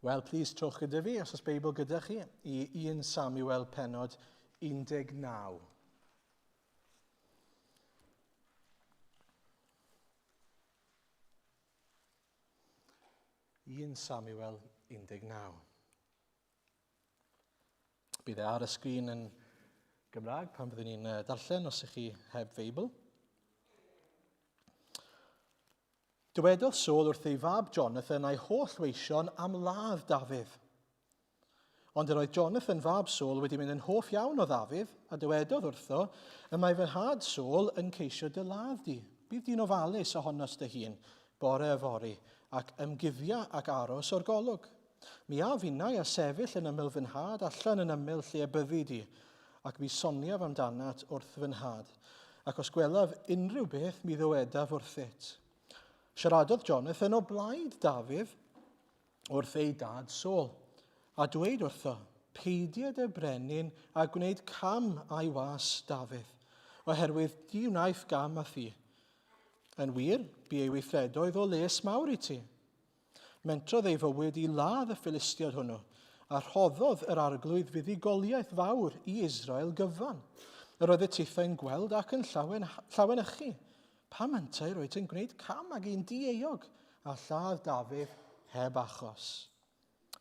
Wel, plis trowch gyda fi, os oes Beibl gyda chi, i 1 Samuel penod 19. Un Samuel 19. Bydd e ar y sgrin yn Gymraeg pan fyddwn ni'n darllen os ych chi heb Feibl. Dywedodd Saul wrth ei fab Jonathan a'i holl weision am ladd Dafydd. Ond yr oedd Jonathan fab Saul wedi mynd yn hoff iawn o Ddafydd, a dywedodd wrtho, Y mae fy nhad Saul yn ceisio dy ladd di. Bydd di'n ofalus ohonot dy hun, bore yfory, ac ymguddia ac aros o'r golwg. Mi af innau a sefyll yn ymyl fy nhad allan yn ymyl lle y byddi di, ac mi soniaf amdanat wrth fy nhad. Ac os gwelaf unrhyw beth, mi ddywedaf wrthyt. Siaradodd Jonathan o blaid Dafydd wrth ei dad Saul, a dweud wrtho, Peidied y brenin a gwneud cam â'i was Dafydd, oherwydd di wnaeth gam â thi. Yn wir, bu ei weithredoedd o les mawr i ti. Mentrodd ei fywyd i ladd y Philistiad hwnnw, a rhoddodd yr arglwydd fuddugoliaeth fawr i Israel gyfan. Yr oedd y tithau'n gweld ac yn llawen, llawenychu. Pam yntau roedd yn gwneud cam ag un dieuog a lladd Dafydd heb achos?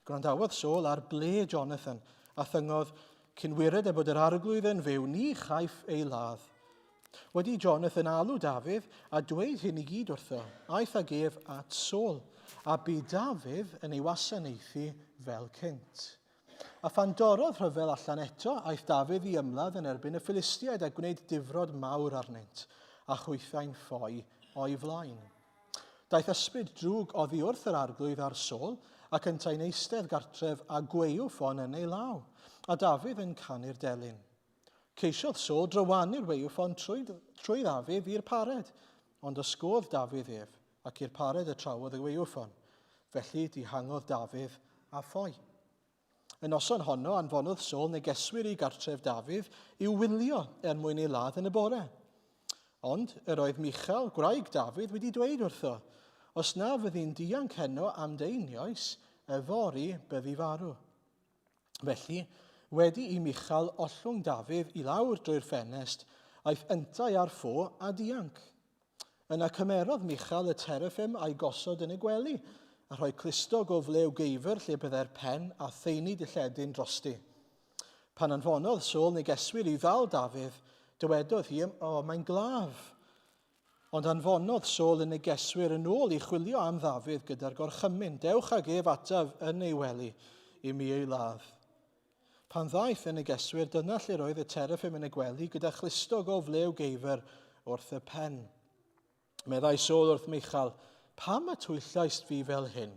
Gwrandawodd Saul ar ble Jonathan, a thyngodd, Cyn wired e bod yr arglwydd yn fyw, ni chaiff ei ladd. Wedi i Jonathan alw Dafydd a dweud hyn i gyd wrtho, aeth ag ef at Saul, a bu Dafydd yn ei wasanaethu fel cynt. A phan dorrodd rhyfel allan eto, aeth Dafydd i ymladd yn erbyn y Philistiaid a gwneud difrod mawr arnynt, a chwythau'n ffoi o'i flaen. Daeth ysbryd drwg oddi wrth yr arglwydd ar Saul, ac yntau'n eistedd gartref a gwaywffon yn ei law, a Dafydd yn canu'r delyn. Ceisiodd Saul drywanu'r waywffon trwy, trwy Ddafydd i'r pared, ond ysgodd Dafydd ef, ac i'r pared y trawodd y waywffon. Felly dihangodd Dafydd a ffoi. Y noson honno anfonodd Saul negeswyr i gartref Dafydd i'w wylio er mwyn ei ladd yn y bore. Ond yr oedd Michal, gwraig Dafydd, wedi dweud wrtho, Os na fyddi'n dianc heno am dy einioes, yfory byddi farw. Felly, wedi i Michal ollwng Dafydd i lawr drwy'r ffenest, aeth yntau ar ffo a dianc. Yna cymerodd Michal y teraphim a'i gosod yn y gwely, a rhoi clustog o flew geifr lle byddai'r pen a thaenu dilledyn drosti. Pan anfonodd Saul negeswyr i ddal Dafydd, dywedodd hi, O, mae'n glaf. Ond anfonodd Saul y negeswyr yn ôl i chwilio am Ddafydd gyda'r gorchymyn, Dewch ag ef ataf yn ei wely i mi ei ladd. Pan ddaeth y negeswyr, dyna lle roedd y teraphim yn y gwely gyda chlustog o flew geifr wrth y pen. Meddai Saul wrth Michal, Pam y twyllaist fi fel hyn,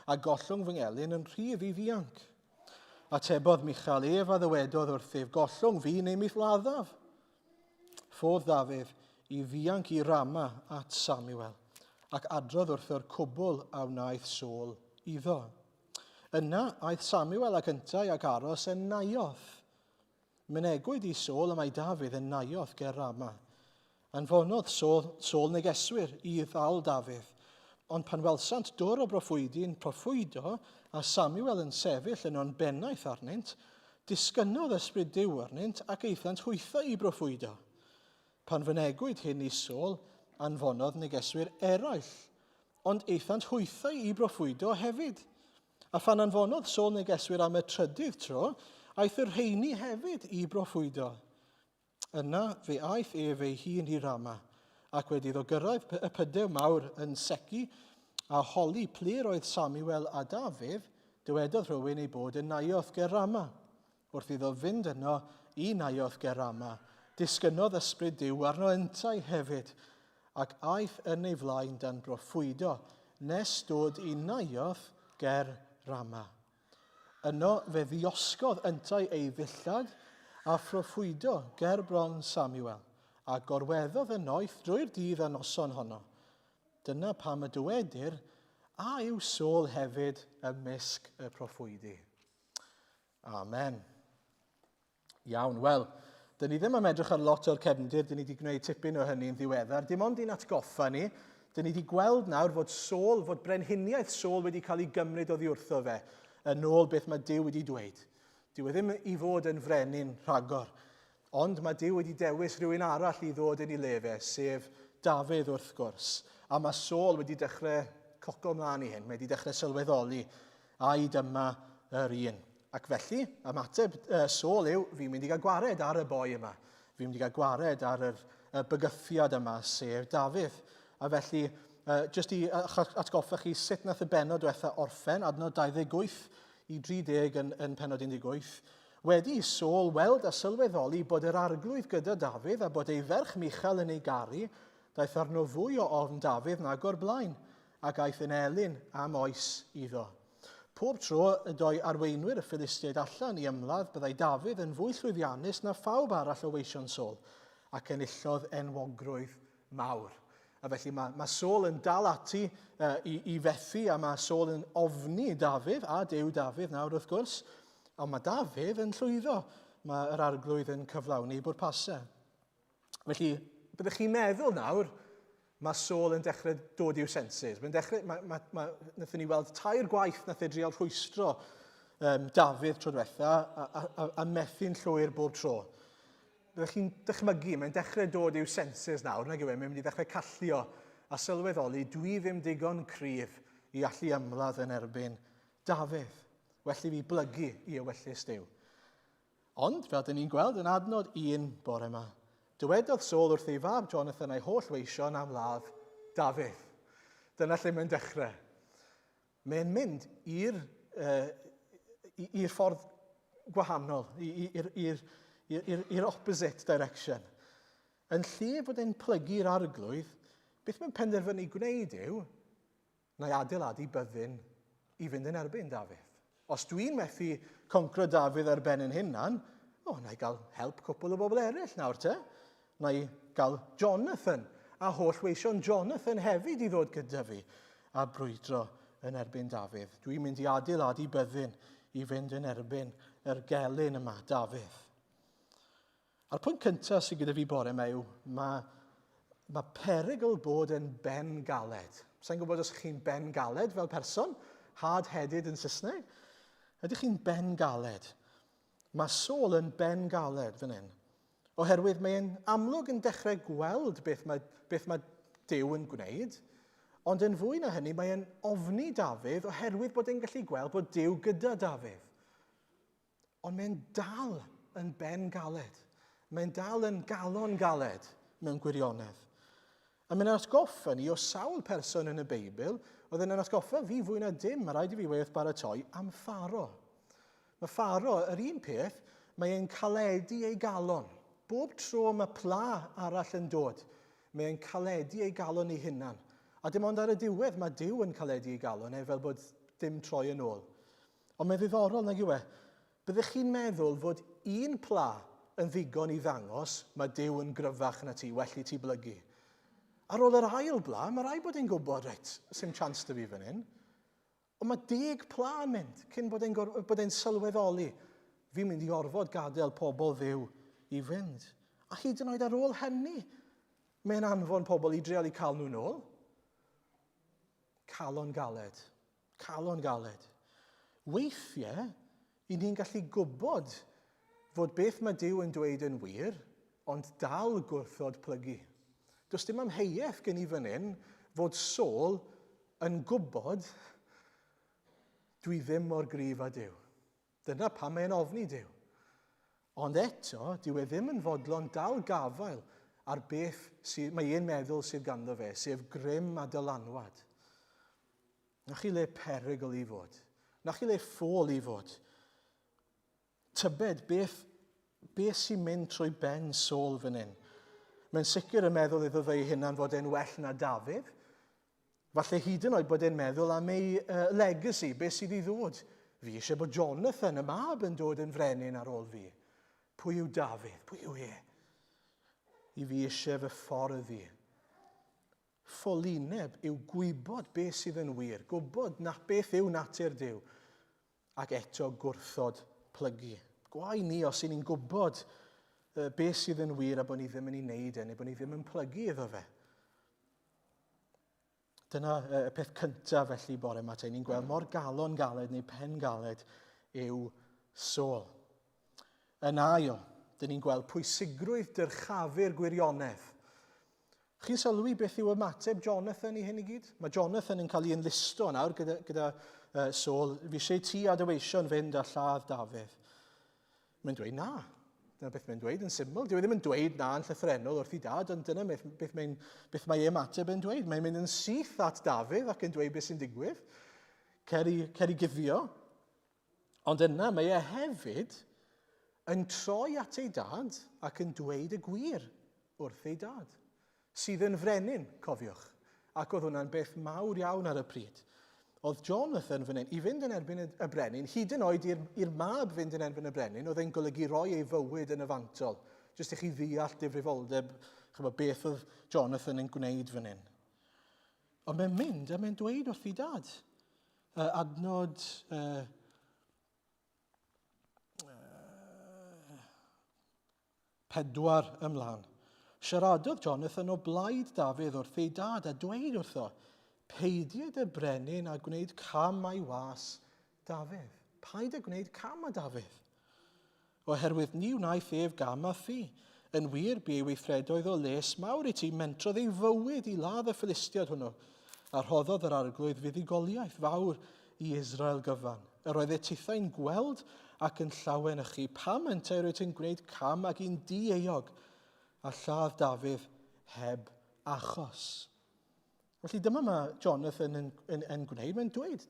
a gollwng fy ngelyn yn rhydd i ddianc? Atebodd Michal, ef a ddywedodd wrthyf, Gollwng fi neu mi'th laddaf. Ffodd Dafydd i ddianc i Rama at Samuel, ac adrodd wrtho'r cwbl a wnaeth Saul iddo. Yna aeth Samuel ac yntau ac aros yn Naioth. Mynegwyd i Saul y mae Dafydd yn Naioth ger Rama. Anfonodd Saul, Saul negeswyr i ddal Dafydd. Ond pan welsant dwr o broffwydi'n proffwydo a Samuel yn sefyll yno'n bennaeth arnynt, disgynnodd ysbryd Duw arnynt ac aethant hwythau i broffwydo. Pan fynegwyd hyn i Saul, anfonodd negeswyr eraill Ond aethant hwythau i broffwydo hefyd. A phan anfonodd Saul negeswyr am y trydydd tro, aeth y rheini hefyd i broffwydo. Yna fe aeth ef ei hun i Rama, ac wedi iddo gyrraedd y pydew mawr yn Secu, a holi ple roedd Samuel a Dafydd, dywedodd rhywun ei bod yn Naioth ger Rama. Wrth iddo fynd yno i Naioth ger Rama, disgynnodd ysbryd Duw arno yntau hefyd, ac aeth yn ei flaen dan broffwydo, nes dod i Naioth ger Rama. Yno fe ddiosgodd yntau ei ddillad a phroffwydo ger bron Samuel, a gorweddodd yn noeth drwy'r dydd a noson honno. Dyna pam y dywedir, A yw Saul hefyd ymysg y proffwydi? Amen. Iawn, wel, dyn ni ddim am edrych ar lot o'r cefndir, dyn ni wedi gwneud tipyn o hynny'n ddiweddar. Dim ond i'n atgoffa ni, dyn ni wedi gweld nawr fod Saul, fod brenhiniaeth Saul wedi cael ei gymryd oddi wrtho fe. yn ôl beth mae Duw wedi dweud. Dyw e ddim i fod yn frenin rhagor, ond mae Duw wedi dewis rhywun arall i ddod yn ei le fe, sef Dafydd wrth gwrs. A mae Saul wedi dechrau coco mlaen i hyn, mae wedi dechrau sylweddoli, ai dyma yr un. Ac felly, ymateb Saul yw, fi'n mynd i gael gwared ar y boi yma. Fi'n mynd i gael gwared ar yr, y bygythiad yma, sef Dafydd. A felly, jyst i atgoffa chi sut nath y bennod diwetha orffen, adnod 28 i 30 yn, yn pennod 18, wedi i Saul weld a sylweddoli bod yr arglwydd gyda Dafydd a bod ei ferch Michal yn ei garu, daeth arno fwy o ofn Dafydd nag o'r blaen, ac aeth yn elyn am oes iddo. Pob tro y doi arweinwyr y Philistiaid allan i ymladd, byddai Dafydd yn fwy llwyddiannus na phawb arall o weision Saul, ac enillodd enwogrwydd mawr. A felly mae, mae Saul yn dal ati uh, i, i fethu, a mae Saul yn ofni Dafydd, a Duw Dafydd nawr wrth gwrs, ond mae Dafydd yn llwyddo. Mae yr arglwydd yn cyflawni ei bwrpasau. Felly, byddwch chi'n meddwl nawr, mae Saul yn dechrau dod i'w senses. Mae'n dechrau, mae, mae, mae, wnaethon ni weld tair gwaith nath e drial rhwystro um, Dafydd tro diwetha a, a, a, a methu'n llwyr bob tro. Byddwch chi'n dychmygu, mae'n dechrau dod i'w senses nawr, nag yw e? Mae'n mynd i ddechrau callio a sylweddoli, dwi ddim digon cryf i allu ymladd yn erbyn Dafydd. Well i fi blygu i ewyllys Duw. Ond, fel dyn ni'n gweld yn adnod un bore yma, dywedodd Saul wrth ei fab Jonathan a'i holl weision am ladd Dafydd. Dyna lle mae'n dechrau. Mae'n mynd i'r uh, i'r ffordd gwahanol, i'r opposite direction. Yn lle fod e'n plygu'r arglwydd, beth mae'n penderfynu gwneud yw, Na i adeiladu byddin i fynd yn erbyn Dafydd. Os dwi'n methu concro Dafydd ar ben yn hunan, o, na i gael help cwpl o bobl eraill nawr te. Na i gael Jonathan a holl weision Jonathan hefyd i ddod gyda fi a brwydro yn erbyn Dafydd. Dwi'n mynd i adeiladu byddin i fynd yn erbyn yr gelyn yma, Dafydd. A'r pwynt cyntaf sydd gyda fi bore yma yw mae, mae perygl bod yn ben galed. Sa'n gwybod os chi'n ben galed fel person, hard-headed yn Saesneg. Ydych chi'n ben galed? Mae Saul yn ben galed fan hyn. Oherwydd mae'n amlwg yn dechrau gweld beth mae, beth mae Duw yn gwneud, ond yn fwy na hynny mae'n ofni Dafydd oherwydd bod e'n gallu gweld bod Duw gyda Dafydd. Ond mae'n dal yn ben galed. Mae'n dal yn galon galed mewn gwirionedd. A mae'n atgoffa ni o sawl person yn y Beibl, oedd yn atgoffa fi fwy na dim, mae rhaid i fi weud wrth baratoi, am Pharo. Mae Pharo, yr un peth, mae e'n caledu ei galon. Bob tro mae pla arall yn dod, mae e'n caledu ei galon ei hunan. A dim ond ar y diwedd mae Duw yn caledu ei galon e fel bod dim troi yn ôl. Ond mae'n ddiddorol, nag yw e? Byddech chi'n meddwl fod un pla yn ddigon i ddangos mae Duw yn gryfach na ti, well i ti blygu. Ar ôl yr ail bla, mae rhaid bod e'n gwybod, reit, sim chance da fi fan hyn. Ond mae deg pla yn mynd cyn bod e'n, bod e'n sylweddoli, fi'n mynd i orfod gadael pobl Dduw i fynd. A hyd yn oed ar ôl hynny, mae'n anfon pobl i dreol i cael nhw'n ôl. Calon galed. Calon galed. Weithiau, i ni'n gallu gwybod fod beth mae Duw yn dweud yn wir, ond dal gwrthod plygu. Does dim amheuaeth gen i fan hyn fod Saul yn gwybod dwi ddim mor gryf â Duw. Dyna pam mae'n ofni Duw. Ond eto, dyw e ddim yn fodlon dal gafael ar beth sydd, mae e'n meddwl sydd ganddo fe, sef grym a dylanwad. Na chi le perygl i fod. Na chi le ffôl i fod. Tybed beth, beth sy'n mynd trwy ben Saul fan hyn. Mae'n sicr yn meddwl iddo fe ei hunan fod e'n well na Dafydd. Falle hyd yn oed bod e'n meddwl am ei uh, legacy, beth sydd i ddod. Fi eisiau bod Jonathan, y mab, yn dod yn frenin ar ôl fi. Pwy yw Dafydd? Pwy yw e? I fi eisiau fy ffordd i. Ffolineb yw gwybod beth sydd yn wir, gwybod na beth yw natur Duw, ac eto gwrthod plygu. Gwae ni os y'n ni'n gwybod beth sydd yn wir a bod ni ddim yn ei wneud e, neu bod ni ddim yn plygu iddo fe. Dyna y peth cyntaf felly bore yma, te ni'n gweld mor galon galed neu pen galed yw Saul. Yn ail, dyn ni'n gweld pwysigrwydd dyrchafu'r gwirionedd. Chi'n sylwi beth yw ymateb Jonathan i hyn i gyd? Mae Jonathan yn cael ei enlisto nawr gyda, gyda Saul. Fi eisiau ti a dy weision fynd a lladd Dafydd. Mae'n dweud na. Dyna beth mae'n dweud yn syml. Dyw e ddim yn dweud na yn llythrennol wrth i dad, ond dyna beth, beth, mae'n, beth mae ei ymateb yn dweud. Mae'n mynd yn syth at Dafydd ac yn dweud beth sy'n digwydd. Cer i, cer i guddio. Ond yna mae e hefyd yn troi at ei dad ac yn dweud y gwir wrth ei dad, sydd yn frenin, cofiwch. Ac oedd hwnna'n beth mawr iawn ar y pryd. Oedd Jonathan fan hyn, i fynd yn erbyn y brenin, hyd yn oed i'r mab fynd yn erbyn y brenin, oedd e'n golygu roi ei fywyd yn y fantol. Jyst i chi ddeall difrifoldeb, chymod, beth oedd Jonathan yn gwneud fan hyn. Ond mae'n mynd a mae'n dweud wrth ei dad. Adnod 4 ymlaen. Siaradodd Jonathan o blaid Dafydd wrth ei dad a dweud wrtho, Peidied y brenin a gwneud cam a'i was Dafydd. Paid â gwneud cam â Dafydd. Oherwydd ni wnaeth ef gam â thi. Yn wir, bu ei weithredoedd o les mawr i ti, mentrodd ei fywyd i ladd y Philistiad hwnnw, a rhoddodd yr arglwydd fuddugoliaeth fawr i Israel gyfan. Yr oedd e tithau'n gweld ac yn llawenychu. Pam yntau rwyt yn gwneud cam ag un di-euog a lladd Dafydd heb achos? Felly dyma mae Jonathan yn, yn, yn gwneud. Mae'n dweud,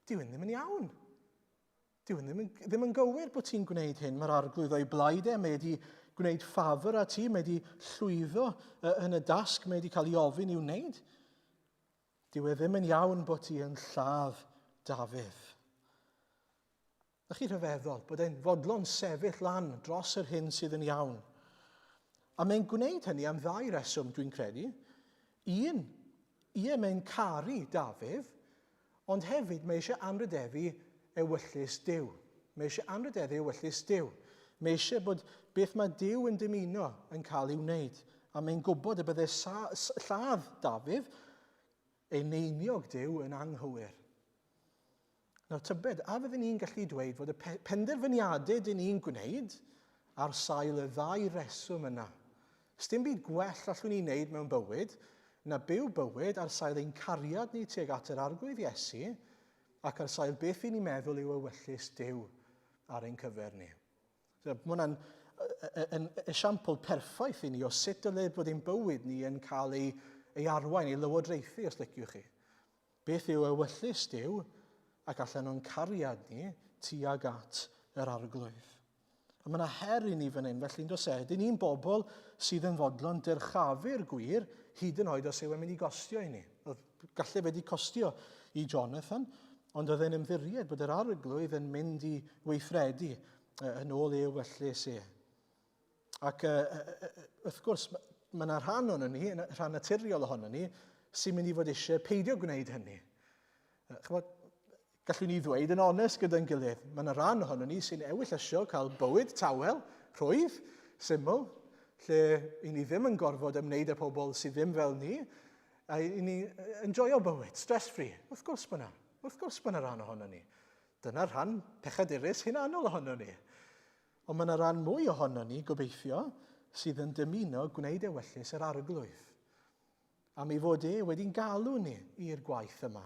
dyw hyn ddim yn iawn. Dyw hyn ddim yn, ddim yn gywir bod ti'n gwneud hyn. Mae'r arglwydd o'i blaid e, mae wedi gwneud ffafr â ti, mae wedi llwyddo yn y dasg, mae wedi cael ei ofyn i'w wneud. Dyw e ddim yn iawn bod ti yn lladd Dafydd. Na chi rhyfeddol bod e'n fodlon sefyll lan dros yr hyn sydd yn iawn. A mae'n gwneud hynny am ddau reswm, dwi'n credu. Un, ie, mae'n caru Dafydd, Ond hefyd mae eisiau anrhydeddu ewyllys Duw. Mae eisiau anrhydeddu ewyllys Duw. Mae eisiau bod beth mae Duw yn dymuno yn cael ei wneud. A mae'n gwybod y bydde lladd Dafydd, ei neiniog Duw, yn anghywir. Nawr tybed, a fydden ni'n gallu dweud fod y penderfyniadau dyn ni'n gwneud ar sail y ddau reswm yna? Sdim byd gwell allwn ni wneud mewn bywyd na byw bywyd ar sail ein cariad ni tuag at yr Arglwydd Iesu ac ar sail beth i ni'n meddwl yw ewyllys Duw ar ein cyfer ni. So, mae hwnna'n yn esiampl perffaith i ni o sut dyle bod ein bywyd ni yn cael ei, ei arwain, ei lywodraethu, os liciwch chi. Beth yw ewyllys Duw ac allan o'n cariad ni tuag at yr Arglwydd. A mae yna her i ni fan hyn, felly yn does e? Dyn ni'n bobl sydd yn fodlon dyrchafu'r gwir, hyd yn oed os yw e'n mynd i gostio i ni. Oedd, gallai wedi costio i Jonathan, ond oedd e'n ymddiried bod yr arglwydd yn mynd i weithredu yn ôl ei ewyllys e. Ac wrth gwrs, mae yna rhan ohono ni, rhan naturiol ohono ni, sy'n mynd i fod eisiau peidio gwneud hynny. Chymod, gallwn ni ddweud yn onest gyda'n gilydd, mae yna rhan ohono ni sy'n ewyllysio cael bywyd tawel, rhwydd, syml, lle i ni ddim yn gorfod ymwneud â pobl sydd ddim fel ni, a i ni enjoyo bywyd, stress-free. Wrth gwrs bod yna. Wrth gwrs bod yna rhan ohono ni. Dyna'r rhan pechadurus hunanol ohono ni. Ond mae yna ran mwy ohono ni, gobeithio, sydd yn dymuno gwneud ewyllys yr arglwydd. Am ei fod e wedi'n galw ni i'r gwaith yma.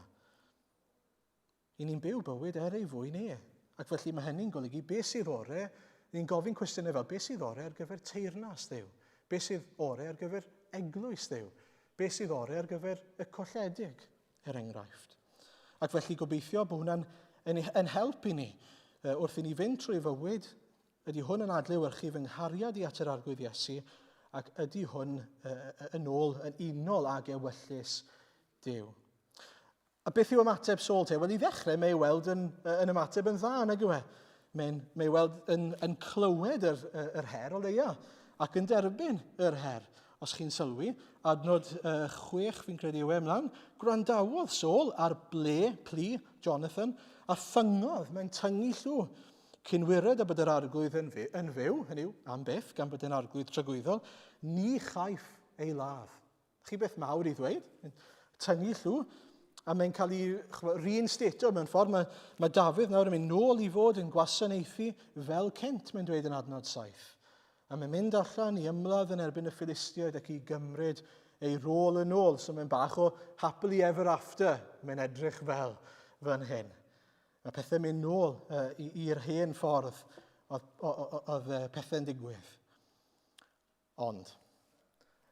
I ni'n byw bywyd er ei fwyn e. Ac felly mae hynny'n golygu beth sydd ore, ni'n gofyn cwestiynau fel beth sydd ore ar gyfer teyrnas Dduw? Beth sydd ore ar gyfer eglwys Dduw? Beth sydd ore ar gyfer y colledig, er enghraifft? Ac felly gobeithio bod hwnna'n yn, yn help i ni wrth i ni fynd trwy fywyd. Ydy hwn yn adlewyrchu fy nghariad i at yr Arglwydd Iesu ac ydy hwn yn ôl yn unol ag ewyllys Duw? A beth yw ymateb Saul te? Wel, i ddechrau, mae ei weld yn, yn ymateb yn dda, nag yw e? Mae'n mae ei weld yn, yn clywed yr, yr her o leia ac yn derbyn yr her. Os chi'n sylwi, adnod 6 fi'n credu yw e ymlaen, gwrandawodd Saul ar ble, plu, Jonathan, a thyngodd, mae'n tyngu llw. Cyn wired a bod yr arglwydd yn, fy, yn fyw, hynny yw, am byth, gan bod yn arglwydd tragwyddol, ni chaiff ei ladd. Chi beth mawr i ddweud? Tyngu llw. A mae'n cael ei reinstato mewn ffordd. Mae, mae Dafydd nawr yn mynd nôl i fod yn gwasanaethu fel cynt, mae'n dweud yn adnod 7. A mae'n mynd allan i ymladd yn erbyn y Philistiaid ac i gymryd ei rôl yn ôl. So mae'n bach o happily ever after, mae'n edrych fel fan hyn. Mae pethau'n mynd nôl uh, i'r hen ffordd oedd, oedd pethau'n digwydd. Ond,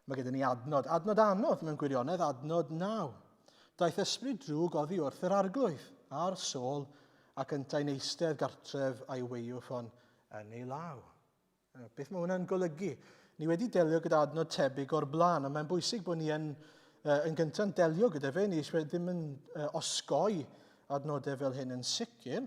mae gyda ni adnod, adnod anodd mewn gwirionedd, adnod 9. Daeth ysbryd drwg oddi wrth yr arglwydd ar Saul ac yntau'n eistedd gartref a'i waywffon yn ei law. Beth mae hwnna'n golygu? Ni wedi delio gyda adnod tebyg o'r blaen, ond mae'n bwysig bod ni yn, yn gyntaf yn delio gyda fe. Ni eisiau ddim yn osgoi adnodau fel hyn yn sicr.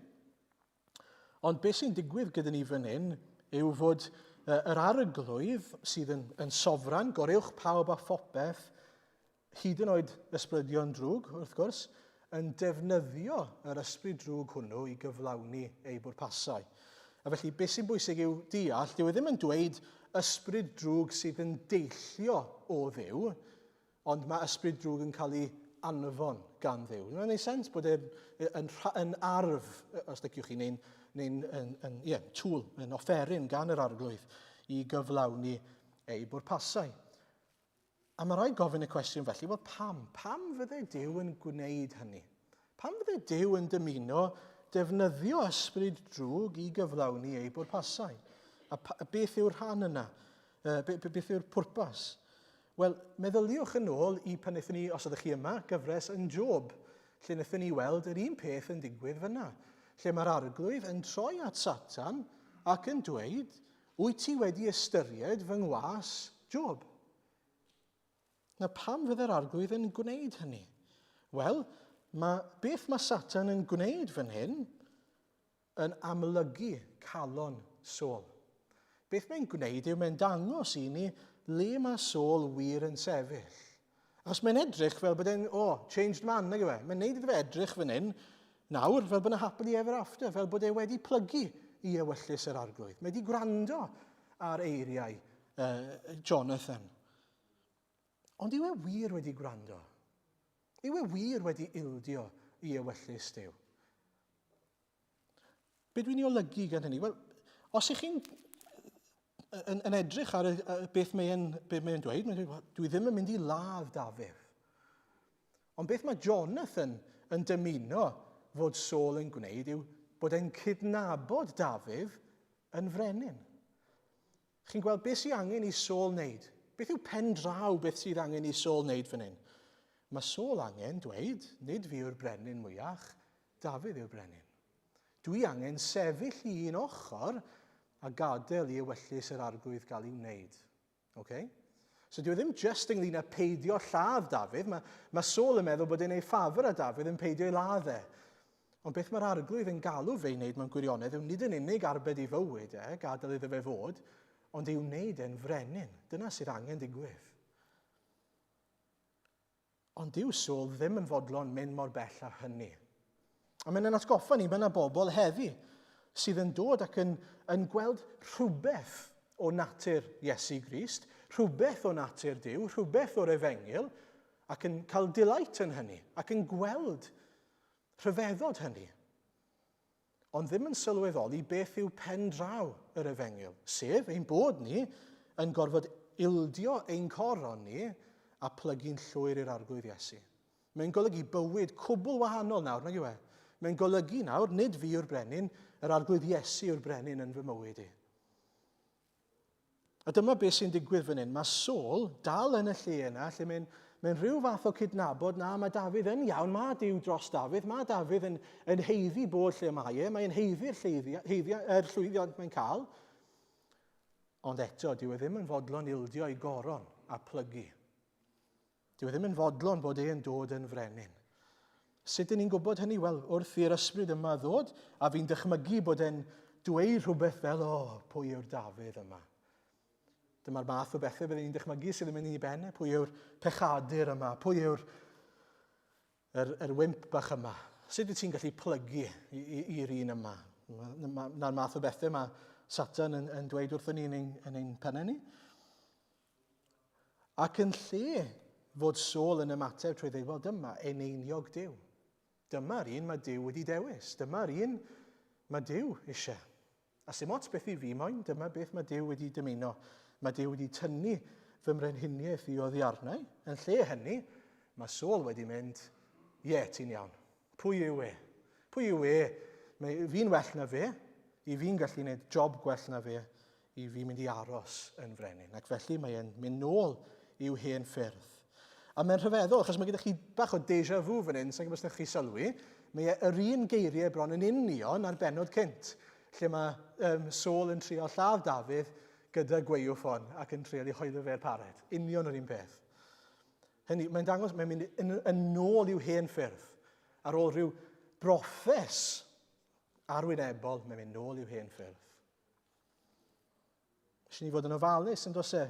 Ond beth sy'n digwydd gyda ni fan hyn yw fod yr arglwydd sydd yn, yn sofran, goruwch pawb a phopeth, hyd yn oed ysbrydion drwg, wrth gwrs, yn defnyddio yr ysbryd drwg hwnnw i gyflawni ei bwrpasau. A felly, beth sy'n bwysig yw deall, dyw e ddim yn dweud ysbryd drwg sydd yn deillio o Dduw, Ond mae ysbryd drwg yn cael ei anfon gan Dduw. Mae'n gwneud sens bod e'n yn, yn arf, os liciwch chi, neu'n neu yn, yn, yeah, tool, yn offeryn gan yr arglwydd i gyflawni ei bwrpasau. A mae rhaid gofyn y cwestiwn felly, wel pam? Pam fydde Duw yn gwneud hynny? Pam fydde Duw yn dymuno defnyddio ysbryd drwg i gyflawni ei bwrpasau? A, pa, beth yw'r rhan yna? Be, beth yw'r pwrpas? Wel, meddyliwch yn ôl i pan wnaethon ni, os ydych chi yma, gyfres yn Job, lle wnaethon ni weld yr un peth yn digwydd fyna, lle mae'r arglwydd yn troi at Satan ac yn dweud, wyt ti wedi ystyried fy ngwas Job? Na pam fydde'r arglwydd yn gwneud hynny? Wel, mae beth mae Satan yn gwneud fan hyn yn amlygu calon Saul. Beth mae'n gwneud yw mae'n dangos i ni le mae Saul wir yn sefyll. Achos mae'n edrych fel bod e'n, oh, changed man, nag yw e? Mae'n neud iddo fe edrych fan hyn, nawr, fel bod yna happily ever after, fel bod e wedi plygu i ewyllys yr arglwydd. Mae wedi gwrando ar eiriau uh, Jonathan. Ond yw e wir wedi gwrando? Yw e wir wedi ildio i ewyllys Duw? Be dwi'n ei olygu gan hynny? Wel, os ych chi'n yn, yn edrych ar y, beth mae'n be mae dweud, mae'n dweud, dwi ddim yn mynd i ladd Dafydd. Ond beth mae Jonathan yn dymuno fod Saul yn gwneud yw bod e'n cydnabod Dafydd yn frenin. Chi'n gweld beth sydd angen i Saul wneud? Beth yw pen draw beth sydd angen i Saul wneud fan hyn? Mae Saul angen dweud, nid fi yw'r brenin mwyach, Dafydd yw'r brenin. Dwi angen sefyll i un ochr a gadael i ewyllys yr arglwydd gael ei wneud. Okay? So dyw e ddim just ynglyn â peidio lladd Dafydd. Mae, mae Saul yn meddwl bod e'n ei ffafr â Dafydd yn peidio ei ladd e. Ond beth mae'r arglwydd yn galw fe i wneud mewn gwirionedd yw nid yn unig arbed ei fywyd e, gadael iddo fe fod, ond ei wneud e'n frenin. Dyna sydd angen digwydd. Ond dyw Saul ddim yn fodlon mynd mor bell â hynny. A mae'n yn atgoffa ni, mae yna bobl heddi sydd yn dod ac yn, yn gweld rhywbeth o natur Iesu Grist, rhywbeth o natur Duw, rhywbeth o'r efengyl, ac yn cael delight yn hynny, ac yn gweld rhyfeddod hynny. Ond ddim yn sylweddoli beth yw pen draw yr efengyl, sef ein bod ni yn gorfod ildio ein coron ni a plygu'n llwyr i'r Arglwydd Iesu. Mae'n golygu bywyd cwbl wahanol nawr, nag yw e? Mae'n golygu nawr, nid fi yw'r brenin, yr Arglwydd Iesu yw'r brenin yn fy mywyd i. A dyma beth sy'n digwydd fan hyn. Mae Saul dal yn y lle yna, lle mae'n mae rhyw fath o cydnabod, na, mae Dafydd yn iawn, mae Duw dros Dafydd, mae Dafydd yn, yn heiddi bod lle mae e, mae'n heiddi'r heiddi, er llwyddiant mae'n cael. Ond eto, dyw e ddim yn fodlon ildio i goron a plygu. Dyw e ddim yn fodlon bod e'n dod yn frenin. Sut dyn ni'n gwybod hynny? Wel, wrth i'r ysbryd yma ddod, a fi'n dychmygu bod e'n dweud rhywbeth fel, o, oh, pwy yw'r Dafydd yma? Dyma'r math o bethau byddwn ni'n dychmygu sydd yn mynd i ben. E. Pwy yw'r pechadur yma? Pwy yw'r yr, yr wimp bach yma? Sut wyt ti'n gallu plygu i'r un yma? Na'r math o bethau mae Satan yn, yn dweud wrthyn ni yn ein, yn ein pennau ni. Ac yn lle fod Saul yn ymateb trwy ddweud, wel dyma eneiniog Duw. Dyma'r un mae Duw wedi dewis. Dyma'r un mae Duw eisiau. A sy'n ots beth i fi moyn, dyma beth mae Duw wedi dymuno. Mae Duw wedi tynnu fy mrenhiniaeth i oddi arnau. Yn lle hynny, mae Saul wedi mynd, ie, yeah, ti'n iawn. Pwy yw e? Pwy yw e? Mae fi'n well na fe. I fi'n gallu gwneud job gwell na fe. I fi mynd i aros yn frenin. Ac felly mae e'n mynd nôl i'w hen ffyrdd. A mae'n rhyfeddol, achos mae gyda chi bach o deja vu fan hyn, sa'n gwybod os ydych chi sylwi, mae e yr un geiriau bron yn union ar benod cynt, lle mae um, Saul yn trio lladd Dafydd gyda gwaywffon ac yn trio ei hoelio fe'r pared. Union yr un peth. Hynny, mae'n dangos, mae'n mynd yn, yn ôl i'w hen ffyrdd. Ar ôl rhyw broffes arwynebol, mae'n mynd nôl i'w hen ffyrdd. Eisiau ni fod yn ofalus yn does e,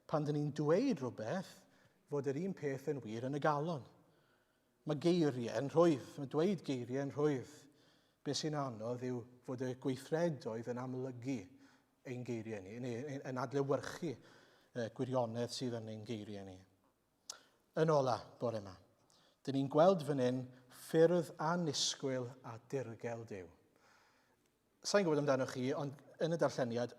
pan dyn ni'n dweud rhywbeth, fod yr un peth yn wir yn y galon. Mae geiriau yn rhwydd, mae dweud geiriau yn rhwydd. Be sy'n anodd yw fod y gweithredoedd yn amlygu ein geiriau ni, neu yn adlewyrchu y gwirionedd sydd yn ein geiriau ni. Yn ola, bore yma, dyn ni'n gweld fan hyn ffyrdd annisgwyl a dirgel Duw. Sa'n gwybod amdanoch chi, ond yn y darlleniad,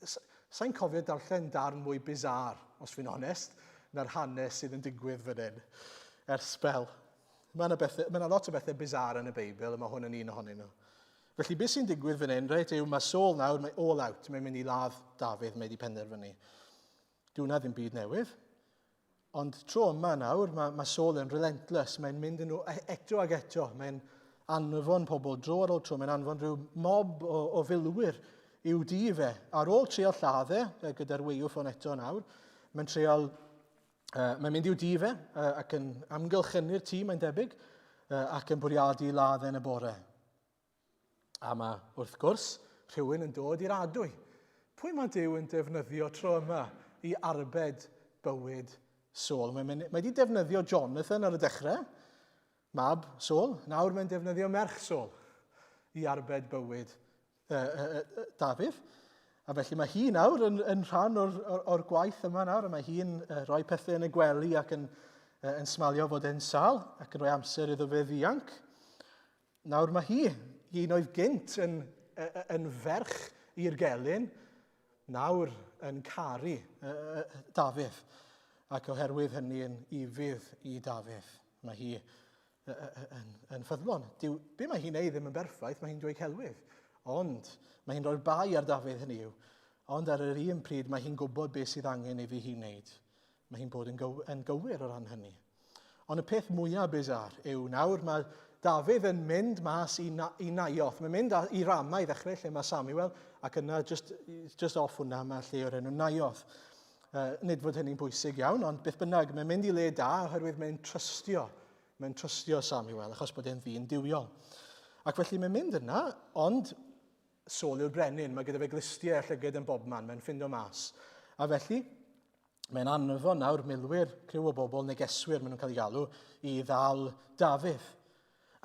sa'n cofio darllen darn mwy bizarre, os fi'n onest, na'r hanes sydd yn digwydd fan hyn, ers sbel. Mae yna, bethau, mae yna lot o bethau bizarre yn y Beibl, a mae hwn yn un ohonyn nhw. Felly beth sy'n digwydd fan hyn, reit, yw mae Saul nawr, mae all out, mae'n mynd i ladd Dafydd, mae wedi penderfynu. Dyw hwnna ddim byd newydd. Ond tro yma nawr, mae, mae Saul yn relentless, mae'n mynd yn e, eto ag eto, mae'n anfon pobl dro ar ôl tro, mae'n anfon rhyw mob o, o filwyr i'w di fe. Ar ôl trial lladd e, gyda'r weiwffon eto nawr, mae'n trial, uh, mae'n mynd i'w di fe uh, ac yn amgylchynu'r tŷ, mae'n debyg, uh, ac yn bwriadu ladd e yn y bore. A mae, wrth gwrs, rhywun yn dod i'r adwy. Pwy mae Duw yn defnyddio tro yma i arbed bywyd Saul? Mae, mae wedi defnyddio Jonathan ar y dechrau, mab Saul. Nawr mae'n defnyddio merch Saul i arbed bywyd uh, uh, uh, Dafydd. A felly mae hi nawr yn, yn rhan o'r, or, or gwaith yma nawr, a mae hi'n uh, rhoi pethau yn y gwely ac yn, uh, yn smalio fod e'n sal ac yn rhoi amser iddo fe ddianc. Nawr mae hi, un oedd gynt yn, yn ferch i'r gelyn, nawr yn caru Dafydd, ac oherwydd hynny yn ufudd i Dafydd. Mae hi yn, yn ffyddlon. Dyw, be mae hi'n ei ddim yn berffaith, mae hi'n dweud celwydd. Ond mae hi'n rhoi'r bai ar Dafydd hynny yw. Ond ar yr un pryd mae hi'n gwybod beth sydd angen iddi hi wneud. Mae hi'n bod yn, gyw yn gywir o ran hynny. Ond y peth mwyaf bizar yw nawr mae Dafydd yn mynd mas i, Na i Naioth. Mae'n mynd i Rama i ddechrau lle mae Samuel ac yna just, just off hwnna mae lle o'r enw Naioth. Uh, nid fod hynny'n bwysig iawn, ond beth bynnag, mae'n mynd i le da oherwydd mae'n trystio. Mae'n trystio Samuel achos bod e'n ddyn duwiol. Ac felly mae'n mynd yna, ond Saul yw'r brenin, mae gyda fe glustiau a llyged yn bobman, mae'n ffindo mas. A felly, Mae'n anfon nawr milwyr, criw o bobl, negeswyr maen nhw'n cael ei galw, i ddal Dafydd.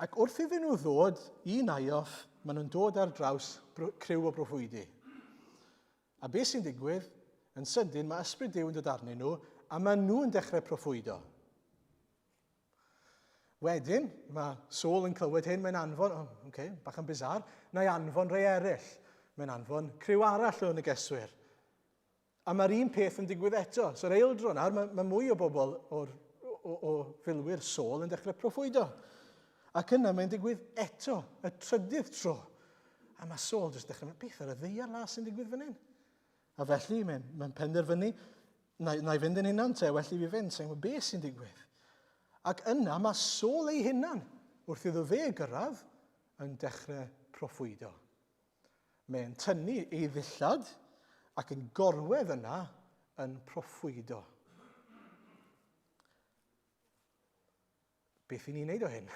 Ac wrth iddyn nhw ddod i Naioth, maen nhw'n dod ar draws criw o broffwydi. A beth sy'n digwydd? Yn sydyn mae ysbryd Duw yn dod arnyn nhw, a maen nhw'n dechrau proffwydo. Wedyn, mae Saul yn clywed hyn, mae'n anfon, oh, okay, bach yn bizar, na i anfon rhai eraill. Mae'n anfon criw arall o negeswyr. A mae'r un peth yn digwydd eto. So'r eildro nawr, mae, mae mwy o bobl o'r, o, o filwyr Saul yn dechrau proffwydo. Ac yna mae'n digwydd eto, y trydydd tro. A mae Saul jyst dechrau mynd, beth ar y ddeiar las sy'n digwydd fan hyn? A felly mae'n mae penderfynu, na, na i fynd yn hunan te, well i fi fynd, sy'n gwybod beth sy'n digwydd. Ac yna mae Saul ei hunan, wrth iddo fe gyrraedd, yn dechrau proffwydo. Mae'n tynnu ei ddillad ac yn gorwedd yna yn proffwydo. Beth i ni'n neud o hyn?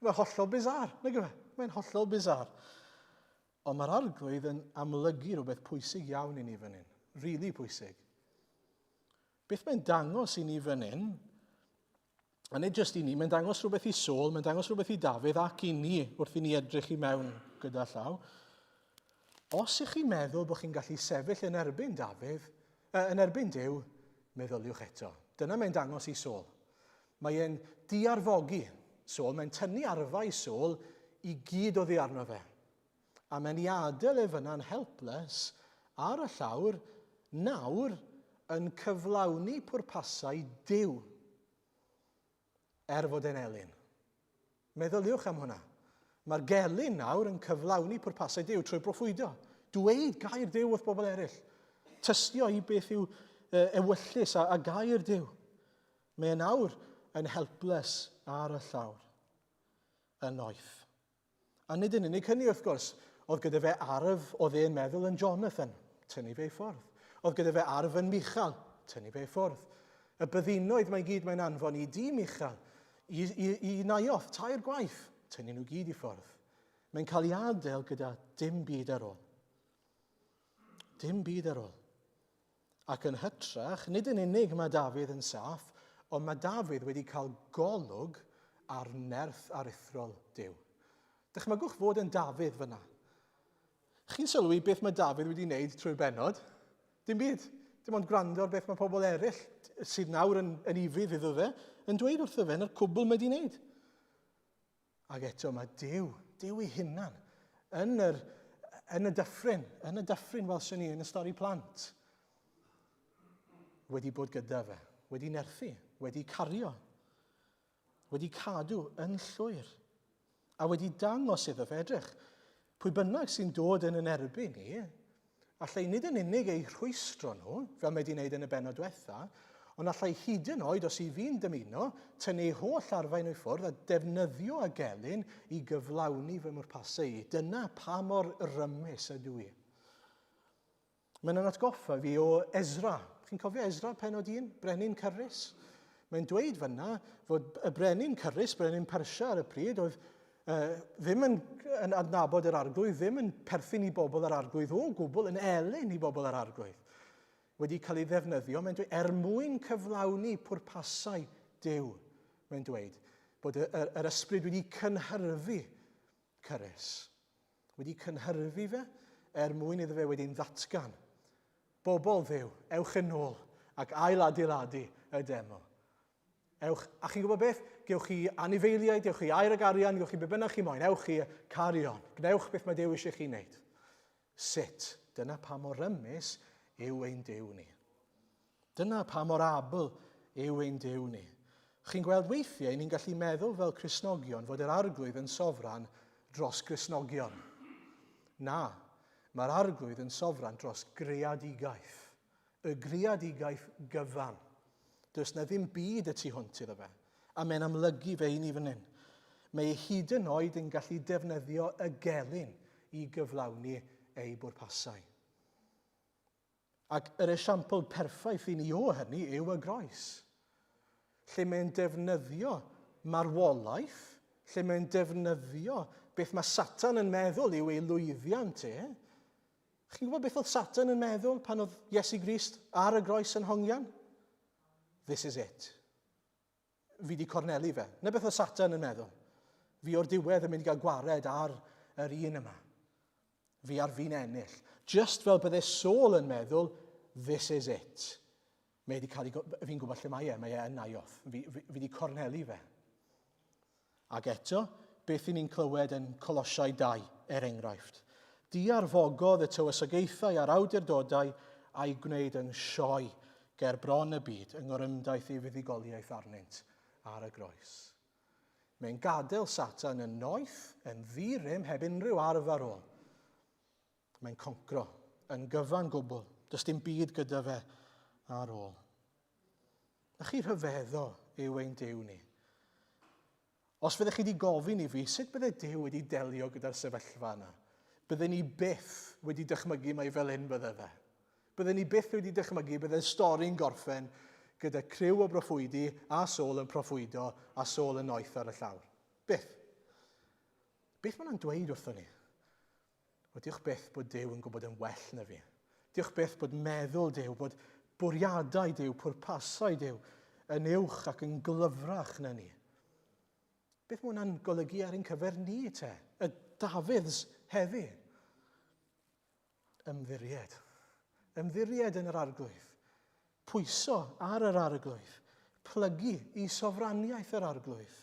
Mae'n hollol bizar, nag yw e? Mae'n hollol bizar. Ond mae'r arglwydd yn amlygu rhywbeth pwysig iawn i ni fan hyn. Really pwysig. Beth mae'n dangos i ni fan hyn A nid jyst i ni, mae'n dangos rhywbeth i Saul, mae'n dangos rhywbeth i Dafydd ac i ni wrth i ni edrych i mewn gyda llaw. Os ych chi'n meddwl bod chi'n gallu sefyll yn erbyn Dafydd, yn erbyn Duw, meddyliwch eto. Dyna mae'n dangos i Saul. Mae e'n diarfogi Saul, mae'n tynnu arfau Saul i gyd oddi arno fe. A mae'n ei adael e fyna'n helpless ar y llawr, nawr yn cyflawni pwrpasau Duw, er fod e'n elyn. Meddyliwch am hwnna. Mae'r gelyn nawr yn cyflawni pwrpasau Duw trwy broffwydo. Dweud gair Duw wrth bobl eraill. Tystio i beth yw ewyllys a, a gair Duw. Mae e nawr yn helpless ar y llawr. Yn noeth. A nid yn unig hynny, wrth gwrs, oedd gyda fe arf oedd e'n meddwl yn Jonathan, tynnu fe i ffwrdd. Oedd gyda fe arf yn Michal, tynnu fe i ffwrdd. Y byddinoedd mae gyd mae'n anfon i di Michal, i, i, i Naioth, tair gwaith, tynnu nhw gyd i ffwrdd. Mae'n cael ei adael gyda dim byd ar ôl. Dim byd ar ôl. Ac yn hytrach, nid yn unig mae Dafydd yn saff, ond mae Dafydd wedi cael golwg ar nerth aruthrol Duw. Dychmygwch fod yn Dafydd fyna. Chi'n sylwi beth mae Dafydd wedi wneud trwy'r bennod? Dim byd. Dim ond gwrando ar beth mae pobl eraill sydd nawr yn, yn ufudd iddo fe, yn dweud wrtho fe, na'r cwbl mae wedi wneud. Ac eto mae Duw, Duw ei hunan, yn, yr, yn y dyffryn, yn y dyffryn welson ni yn y stori plant, wedi bod gyda fe, wedi nerthu, wedi cario, wedi cadw yn llwyr, a wedi dangos iddo fe, edrych, pwy bynnag sy'n dod yn yn erbyn ni, Allai nid yn unig eu rhwystro nhw, fel mae wedi wneud yn y bennod diwetha, ond allai hyd yn oed, os i fi'n dymuno, tynnu eu holl arfau nhw i ffwrdd a defnyddio y gelyn i gyflawni fy mhwrpasau i. Dyna pa mor rymus ydw i. Mae'n yn atgoffa fi o Ezra. Chi'n cofio Ezra, penod 1, Brenin Cyrrus? Mae'n dweud fyna fod y Brenin Cyrrus, Brenin Persia ar y pryd, oedd uh, ddim yn, yn adnabod yr arglwydd, ddim yn perthyn i bobl yr arglwydd o gwbl, yn elyn i bobl yr arglwydd, wedi cael ei ddefnyddio, mae'n dweud, er mwyn cyflawni pwrpasau Duw, mae'n dweud, bod yr, yr, yr ysbryd wedi cynhyrfu Cyrrus. Wedi cynhyrfu fe er mwyn iddo fe wedi'n ddatgan. Bobl Dduw, ewch yn ôl ac ail-adeiladu y deml. Ewch, a chi'n gwybod beth? Gewch chi anifeiliaid, gewch chi aur ag arian, gewch chi be bynnag chi moyn, ewch chi, carry on. Gwnewch beth mae Duw eisiau chi wneud. Sut? Dyna pa mor rymus yw ein Duw ni. Dyna pa mor abl yw ein Duw ni. Chi'n gweld weithiau ni'n gallu meddwl fel Cristnogion fod yr Arglwydd yn sofran dros Gristnogion. Na, mae'r Arglwydd yn sofran dros greadigaeth. Y greadigaeth gyfan. Does na ddim byd y tu hwnt iddo fe. A mae'n amlygu fe i ni fan hyn. Mae e hyd yn oed yn gallu defnyddio y gelyn i gyflawni ei bwrpasau. Ac yr esiampl perffaith i ni o hynny yw y groes. Lle mae'n defnyddio marwolaeth, lle mae'n defnyddio beth mae Satan yn meddwl yw ei lwyddiant e. Chi'n gwybod beth oedd Satan yn meddwl pan oedd Iesu Grist ar y groes yn hongian? This is it. Fi di cornelu fe. Na beth oedd Satan yn meddwl. Fi o'r diwedd yn mynd i gael gwared ar yr un yma. Fi ar fin ennill. Just fel bydde Saul yn meddwl, this is it. Mae wedi cael ei... Fi'n gwybod lle mae e, mae e yn Naioth. Fi, fi, fi wedi cornelu fe. Ac eto, beth i ni'n clywed yn Colosiau 2, er enghraifft. Diarfogodd y tywysogaethau a'r awdurdodau a'i gwneud yn sioe ger bron y byd yng ngorymdaith ei fuddugoliaeth arnynt ar y groes. Mae'n gadael Satan yn noeth, yn ddi-rym, heb unrhyw arf ar ôl. Mae'n concro, yn gyfan gwbl. Does dim byd gyda fe ar ôl. Na chi rhyfeddo yw ein Duw ni. Os fyddech chi wedi gofyn i fi, sut bydde Duw wedi delio gyda'r sefyllfa yna? Bydden ni byth wedi dychmygu mai fel hyn bydde fe. Bydden ni byth wedi dychmygu bydde'r stori'n gorffen gyda criw o broffwydi a Saul yn proffwydo a Saul yn noeth ar y llawr. Byth. Beth mae hwnna'n dweud wrthon ni? Wel, diolch byth bod Duw yn gwybod yn well na fi. Diolch byth bod meddwl Duw, bod bwriadau Duw, pwrpasau Duw yn uwch ac yn glyfrach na ni. Beth mae hwnna'n golygu ar ein cyfer ni te? Y Dafydd's heddi. Ymddiried. Ymddiried yn yr arglwydd. Pwyso ar yr arglwydd. plygu i sofraniaeth yr Arglwydd.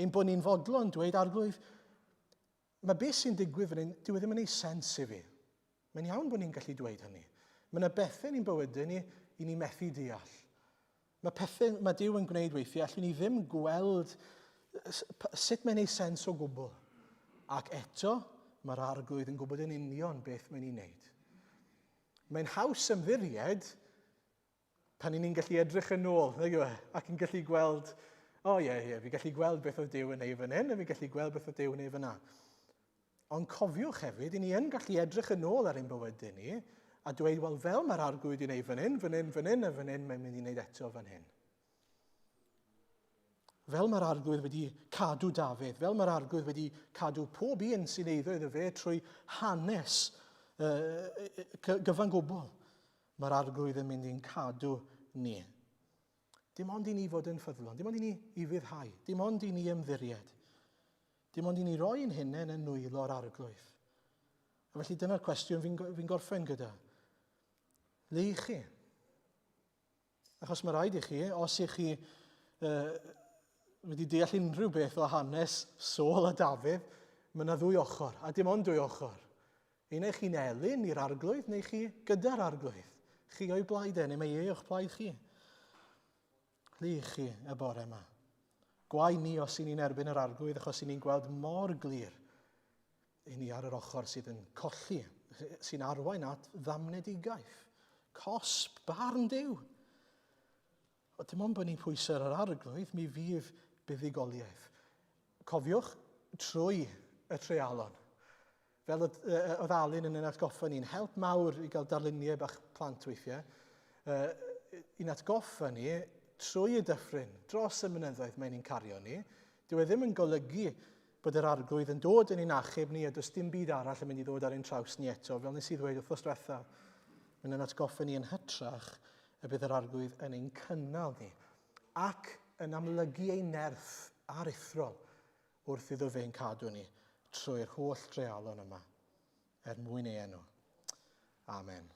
Ein bod ni'n fodlon dweud, Arglwydd, mae beth sy'n digwydd fan hyn, dyw e ddim yn ei sens i fi. Mae'n iawn bod ni'n gallu dweud hynny. Mae yna bethau ni'n bywydau ni i ni methu deall. Mae pethau mae Duw yn gwneud weithiau, allwn ni ddim gweld sut mae'n ei sens o gwbl. Ac eto, mae'r arglwydd yn gwybod yn union beth mae'n ei wneud. Mae'n haws ymddiried pan ni'n gallu edrych yn ôl, nag yw e? Ac yn gallu gweld, o oh, ie, ie, fi gallu gweld beth oedd Duw yn ei fan hyn, a fi gallu gweld beth oedd Duw yn ei fan Ond cofiwch hefyd, i ni yn gallu edrych yn ôl ar ein bywydau ni a dweud, wel, fel mae'r arglwydd i wneud fan hyn, fan hyn, fan hyn, a fan hyn, mae'n mynd i wneud eto fan hyn. Fel mae'r arglwydd wedi cadw Dafydd, fel mae'r arglwydd wedi cadw pob un sy'n eiddo iddo fe trwy hanes gyfan gwbl, mae'r arglwydd yn mynd i'n cadw ni. Dim ond i ni fod yn ffyddlon, dim ond i ni ufuddhau, dim ond i ni ymddiried. Dim ond i ni roi ein hunain yn nwylo'r arglwydd. A felly dyna'r cwestiwn fi'n fi gorffen gyda. Le i chi? Achos mae rhaid i chi, os i chi uh, wedi deall unrhyw beth o hanes Saul a Dafydd, mae yna ddwy ochr, a dim ond dwy ochr. Un ai chi'n elyn i'r arglwydd, neu chi gyda'r arglwydd. Chi o'i blaid e, neu mae e o'ch plaid chi. Le i chi y bore yma. Gwae ni os i ni'n erbyn yr arglwydd, achos i ni'n gweld mor glir i ni ar yr ochr sydd yn colli, sy'n arwain at ddamnedigaeth, cosb, barn Duw. O, dim ond bod ni'n pwyso ar yr arglwydd, mi fydd buddugoliaeth. Cofiwch, trwy y treialon. Fel oedd Alun yn ein atgoffa ni'n help mawr i gael darluniau bach plant weithiau, i'n atgoffa ni trwy y dyffryn, dros y mynyddoedd mae'n ni'n cario ni. Dyw e ddim yn golygu bod yr arglwydd yn dod yn ein achub ni a does dim byd arall yn mynd i ddod ar ein traws ni eto, fel nes i ddweud wythnos diwetha. Mae'n ein atgoffa ni yn hytrach y bydd yr arglwydd yn ein cynnal ni ac yn amlygu ei nerth aruthrol wrth iddo fe'n cadw ni trwy'r holl dreialon yma, er mwyn ei enw. Amen.